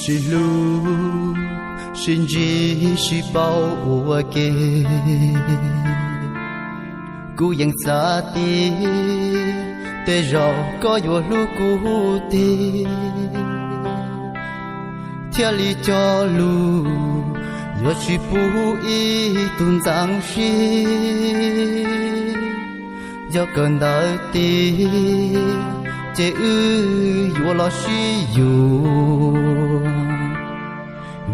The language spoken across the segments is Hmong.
Sib hlub, sib ntsib, sib paub ua ke. Kuv yeej xav tias tej zaum koj yuav hlub kuv tiag, thiaj li cog lus yuav tsis pub ib tug ntxeev siab. Yog kawm ntawv tiag ces wb yuav los sib yuav,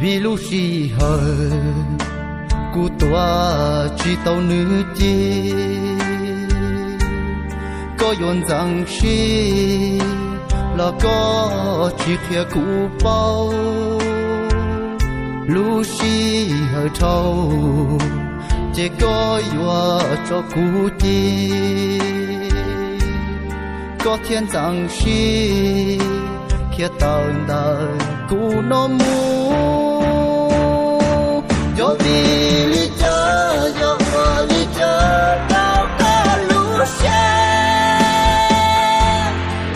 vim lub sij hawm kuv tuav tsis tau nws ci. Koj yuav ntxeev siab los koj tsis qhia kuv paub. Lub sij hawm dhau ces koj yuav tso kuv ci, koj thiaj ntxeev siab khiav tawm ntawm kuv no mus. Yog vim li cas, yog ua li cas rau koj lub siab?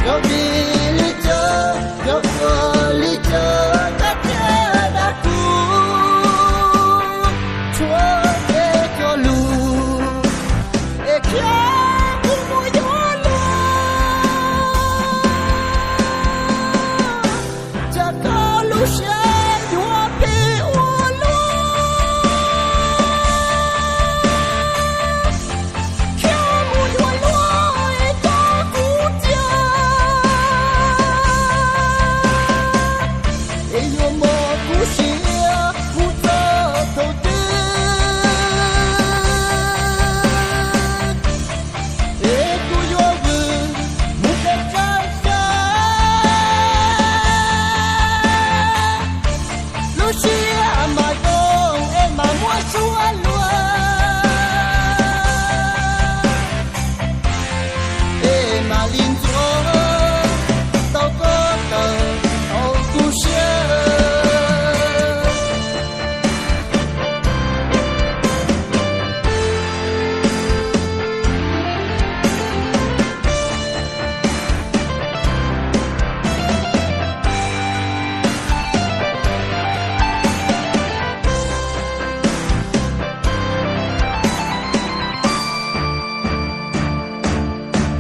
Yog vim li cas, yog ua li cas koj thiaj dag kuv? Tshuav kev cog lus es khiav kuv mus yuav luag, cas koj lub siab yuav pib ua luaj. Khiav mus yuav luag es coj kuv cia, es yuav mos kuv siab mus txog thaum twg? Es kuv yuav vwm mus pem tsawg xyoo, lub siab mas zoo es mas muaj suab luag, es mam li ntxuav tau koj tawm hauv kuv siab.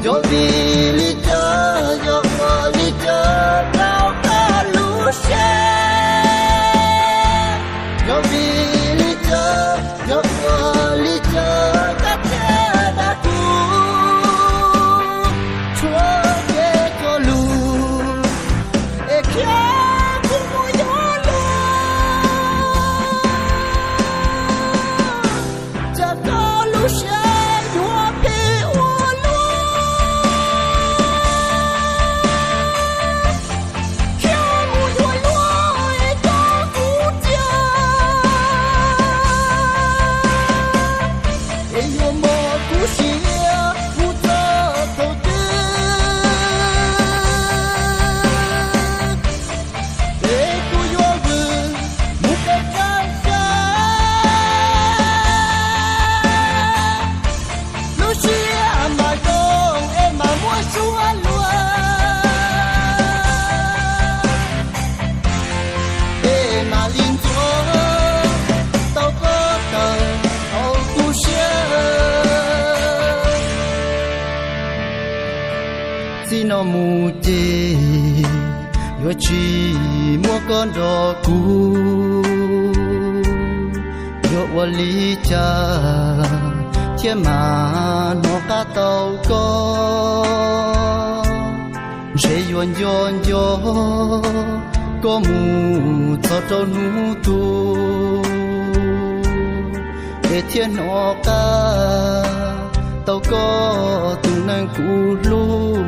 Yog vim li cas, yog ua li cas rau koj lub siab? Yog vim li cas, yog ua li cas koj thiaj dag kuv? Tshuav kev cog lus es khiav kuv mus yuav luag, cas koj lub siab yuav pib ua luaj. Khiav mus yuav luag es coj kuv cia, es yuav mos kuv siab mus txog thaum twg? Es kuv yuav vwm mus pem tsawg xyoo, lub siab mas zoo es mas muaj suab luag, es mam li ntxuav tau koj tawm hauv kuv siab. Txij no mus ces yuav tsis muaj koj nrog kuv, yuav ua li cas thiaj mam hnov qab tau koj? Ntshe yuav nco nco koj mus txog rau hnub tuag, es thiaj hnov qab tau koj tus neeg kuv hlub.